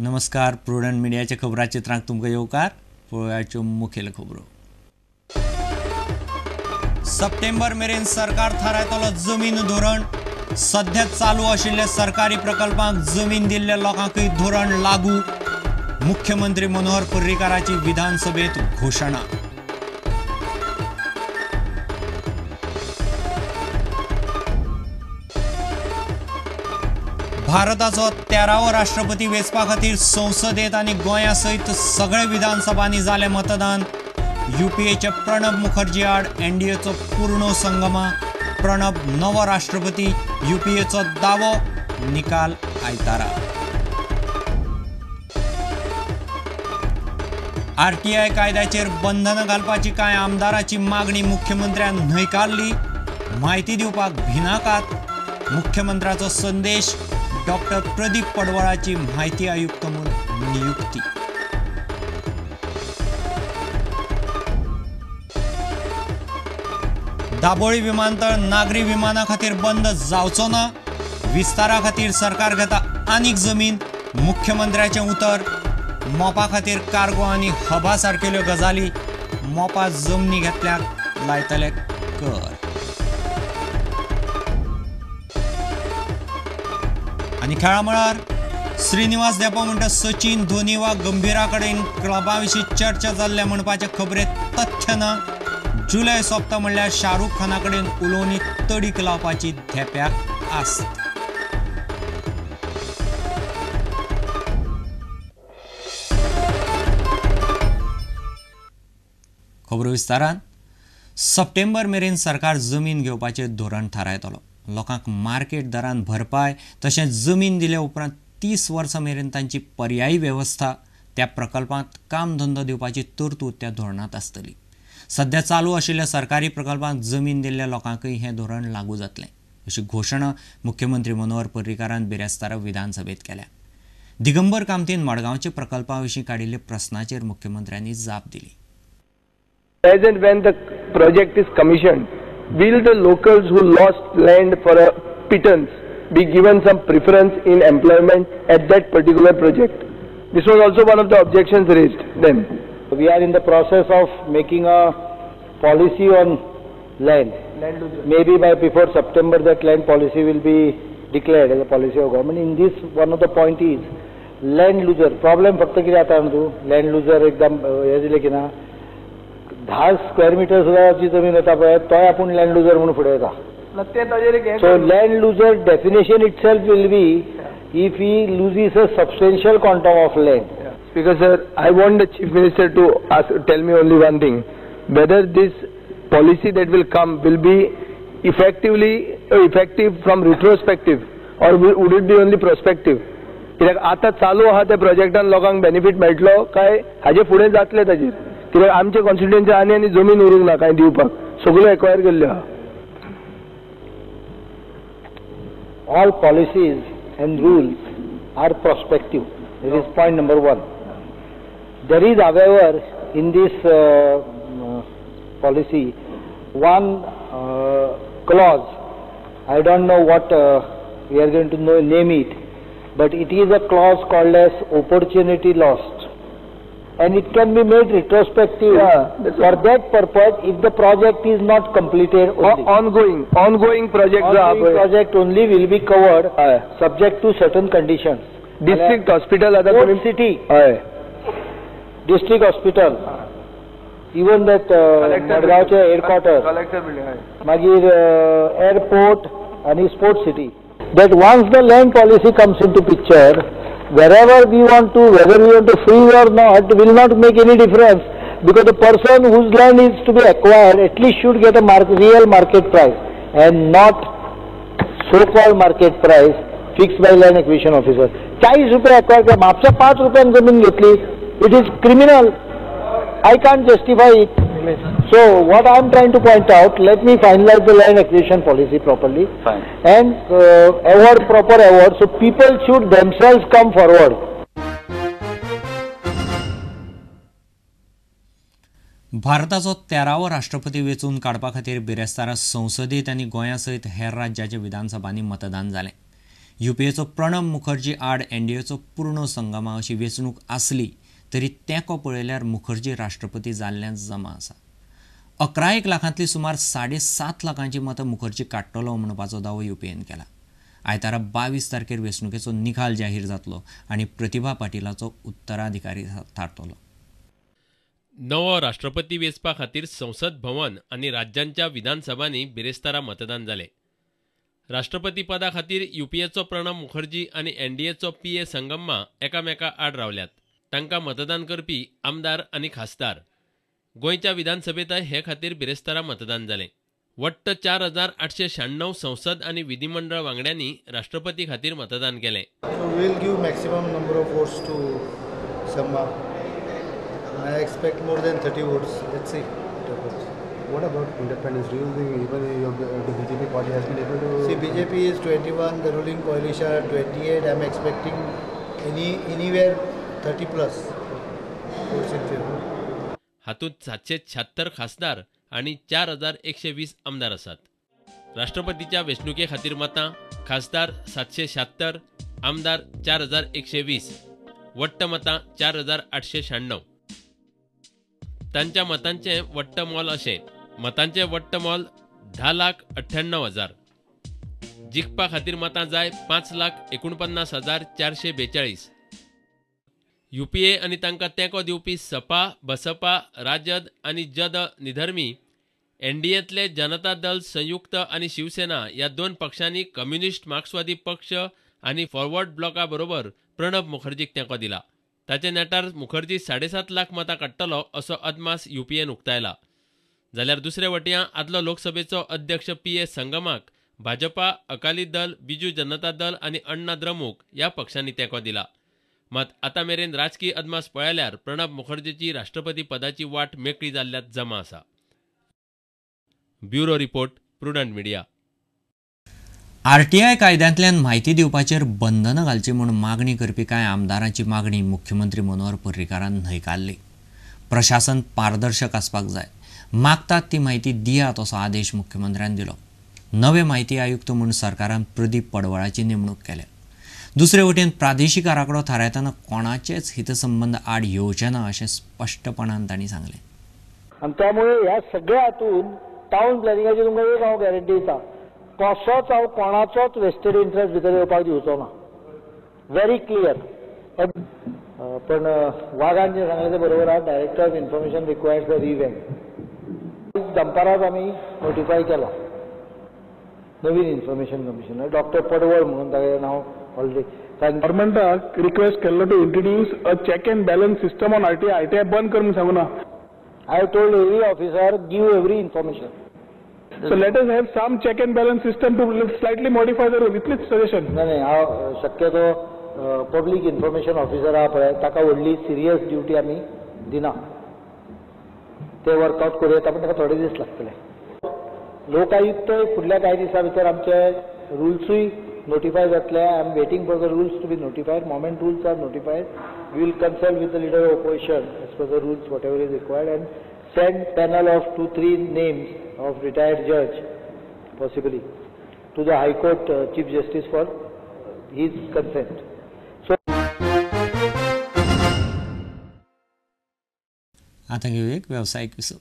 नमस्कार, प्रुडंट मिडियाच्या खबराचित्रांक तुमकां येवकार. पळोवयाच्यो मुखेल खबरो. सप्टेंबर मेरेन सरकार थारायतलो जमीन धोरण. सध्या चालू आशिल्ल्या सरकारी प्रकल्पांक जमीन दिल्ल्या लोकांकय धोरण लागू. मुख्यमंत्री मनोहर पर्रीकाराची विधानसभेत घोशणा. भारताचो 13वो राष्ट्रपती वेंचपा खातीर संसदेत आनी गोंया सयत सगळे विधानसभांनी जालें मतदान. युपीएचे प्रणब मुखर्जी आड एनडीएचो पूर्ण संगमा. प्रणब नवो राष्ट्रपती, युपीएचो दावो. निकाल आयतारा. आरटीआय कायद्याचेर बंधनां घालपाची कांय आमदाराची मागणी मुख्यमंत्र्यान न्हयकारली. म्हायती दिवपाक भिनाकात. मुख्यमंत्र्याचो संदेश. डॉक्टर प्रदीप पडवळाची म्हायती आयुक्त म्हूण नियुक्ती. दाबोळी विमानतळ नागरी विमाना खातीर बंद जावचो ना. विस्तारा खातीर सरकार घेता आनीक जमीन. मुख्यमंत्र्याचें उतर. मोपा खातीर कार्गो आनी हबा सारकेल्यो गजाली. मोपा जमनी घेतल्याक लायतले कर. आनी खेळा मळार श्रीनिवास धेंपो म्हणटा सचिन, धोनी वा गंभीरा कडेन क्लबा विशीं चर्चा जाल्ल्या म्हणपाचें खबरेंत तथ्य ना. जुलय सोंपता म्हणल्यार शाहरुख खाना कडेन उलोवणी तडीक लावपाची धेंप्याक आस्त. खबरो विस्तारान. सप्टेंबर मेरेन सरकार जमीन घेवपाचें धोरण थारायतलो. लोकांक मार्केट दरान भरपाय तशेंच जमीन दिल्या उपरांत 30 वर्सां मेरेन तांची पर्यायी वेवस्था त्या प्रकल्पांत कामधंदो दिवपाची तरतूद त्या धोरणांत आसतली. सध्या चालू आशिल्ल्या सरकारी प्रकल्पांत जमीन दिल्ल्या लोकांकय हें धोरण लागू जातलें अशी घोशणा मुख्यमंत्री मनोहर पर्रीकारान बिरेस्तारा विधानसभेत केल्या. दिगंबर कामतीन मडगांवच्या प्रकल्पा विशीं काडिल्ल्या प्रस्नाचेर मुख्यमंत्र्यांनी जाप दिली. As and when the project is commissioned, will the locals who lost land for a pittance be given some preference in employment at that particular project? This was also one of the objections raised then. We are in the process of making a policy on land. Maybe by before September that land policy will be declared as a policy of government. In this, one of the point is land loser. Problem फक्त कितें जाता न्हू तूं land loser एकदम हें दिलें की ना 10 स्क्वेअर मिटर सुद्दां जी जमीन वता पळय तोय आपूण लँड लुजर म्हणून फुडें येता. So land loser definition itself will be if he loses a substantial quantum of land. Speaker sir, I want the Chief Minister to ask, tell me only one thing, whether this policy that will come will be effective from retrospective or would it be only prospective? कित्याक आतां चालू आहा त्या प्रोजेक्टान लोकांक benefit मेळटलो काय हाजे फुडें जातलें ताजेर? कित्याक आमचे कॉन्स्टिट्युएन्सी आनी आनी जमीन उरूंक ना कांय दिवपाक, सगळ्यो एक्वायर केल्ल्यो आहा. All policies and rules are prospective. This is point number 1. There is, however, in this policy one clause. I don't know what we are going to name it, but it is a clause called as opportunity lost, and it can be made retrospective. Yeah, for that purpose if the project is not completed only. Ongoing project, ongoing project only will be covered, subject to certain conditions. District hospital, Port city, district hospital, even that मडगांवचे headquarter, मागीर airport आनी sports city. That once the land policy comes into picture, wherever we want to, whether we want to freeze or not, will not make any difference, because the person whose land is to be acquired at least should get a real market price and not so-called market price fixed by land acquisition officer. 40 रुपये acquire केला, म्हापसा 5 रुपयान जमीन घेतली, it is criminal. I can't justify it. So what I am trying to point out, let me finalize the land acquisition policy properly. Fine. And award proper award, so people should themselves come forward. भारताचो 13वो राष्ट्रपती वेंचून काडपा खातीर बिरेस्तारा संसदेत आनी गोंया सयत हेर राज्याच्या विधानसभांनी मतदान जालें. युपीएचो प्रणब मुखर्जी आड एनडीएचो पूर्ण संगमा अशी वेंचणूक आसली तरी तेंको पळयल्यार मुखर्जी राष्ट्रपती जाल्ल्यान जमा आसा. 11 लाखांतली सुमार 7.5 लाखांची मतां मुखर्जी काडटलो म्हणपाचो दावो युपीएन केला. आयतारा 22 तारखेर वेंचणुकेचो निकाल जाहीर जातलो आनी प्रतिभा पाटीलाचो उत्तराधिकारी थारतलो. नवो राष्ट्रपती वेंचपा खातीर संसद भवन आनी राज्यांच्या विधानसभांनी बिरेस्तारा मतदान जालें. राष्ट्रपती पदा खातीर युपीएचो प्रणब मुखर्जी आनी एनडीएचो पी ए संगम्मा एकामेका आड रावल्यात. तांकां मतदान करपी आमदार आनी खासदार. गोंयच्या विधानसभेंतय हे खातीर बिरेस्तारा मतदान जालें. वट्ट 4896 संसद आनी विधिमंडळ वांगड्यांनी राष्ट्रपती खातीर मतदान केलें. We'll give maximum number of votes to Sangma. I expect more than 30 votes. Let's see what happens. What about independence? Do you think even the BJP party has been able to? See, BJP is 21, the ruling coalition are 28. I am expecting anywhere 30 plus votes in favor. हातूंत 776 खासदार आनी 4120 आमदार आसात. राष्ट्रपतीच्या वेंचणुके खातीर मतां खासदार 776, आमदार 4120, वट्ट मतां 4896. तांच्या मतांचें वट्ट मोल अशें. मतांचें वट्ट मोल 10,98,000. जिखपा खातीर मतां जाय 5,49,442. युपीए आनी तांकां तेंको दिवपी सपा, बसपा, राजद आनी जद निधर्मी, एनडीएंतले जनता दल संयुक्त आनी शिवसेना ह्या 2 पक्षांनी कम्युनिस्ट मार्क्सवादी पक्ष आनी फॉरवर्ड ब्लॉका बरोबर प्रणब मुखर्जीक तेंको दिला. ताचे नेटार मुखर्जी 7.5 लाख मतां काडटलो असो अदमास युपीएन उक्तायला. जाल्यार दुसरे वटयां आदलो लोकसभेचो अध्यक्ष पी ए संगमाक भाजपा, अकाली दल, बिजू जनता दल आनी अण्णा द्रमुक ह्या पक्षांनी तेंको दिला. मात आतां मेरेन राजकीय अदमास पळयल्यार प्रणब मुखर्जीची राष्ट्रपती पदाची वाट मेकळी जाल्ल्यात जमा आसा. Bureau report, Prudent Media. RTI कायद्यांतल्यान म्हायती दिवपाचेर बंधनां घालची म्हूण मागणी करपी कांय आमदारांची मागणी मुख्यमंत्री मनोहर पर्रीकारान न्हयकारली. प्रशासन पारदर्शक आसपाक जाय, मागतात ती म्हायती दियात असो आदेश मुख्यमंत्र्यान दिलो. नवे म्हायती आयुक्त म्हूण सरकारान प्रदीप पडवळाची नेमणूक केल्या. दुसरे वटेन प्रादेशीक आराखडो थारायतना कोणाचेच हितसंबंद आड येवचे ना अशें स्पश्टपणान तांणी सांगलें. आनी त्यामुळे ह्या सगळ्या हातून टावन प्लॅनिंगाची तुमकां एक हांव गॅरंटी दिता, कसोच हांव कोणाचोच वेस्टेड इंट्रस्ट भितर येवपाक दिवचो ना. Very clear. पण वागान जें सांगलें तें बरोबर आहा. Director of information requires the revamp. दनपाराक आमी नोटिफाय केला नवीन इन्फॉर्मेशन कमिशनर डॉक्टर पडवळ म्हणून तागेलें नांव ऑलरेडी. गव्हर्मेंटाक रिक्वेस्ट केल्लो to introduce a check and balance system on RTI. RTI बंद कर म्हूण सांगू ना. I told every officer give every information. So let us have some check and balance system to slightly modify the rule. इतलीच suggestion. नाही नाही, हांव शक्यतो पब्लीक इन्फॉर्मेशन ऑफिसर आहा पळय ताका व्हडली सिरियस ड्युटी आमी दिना. ते वर्कआउट करूं येता, पण ताका थोडे दीस लागतले. लोकायुक्त फुडल्या कांय दिसां भितर आमचे रुल्सूय नोटिफाय जातले. I am waiting for the rules to be notified. Moment rules are notified, we will consult with the leader of opposition as per the rules whatever is required and send panel of 2-3 names of retired judge possibly to the High Court Chief Justice for his consent. So आता घेऊ एक व्यावसायिक विसव.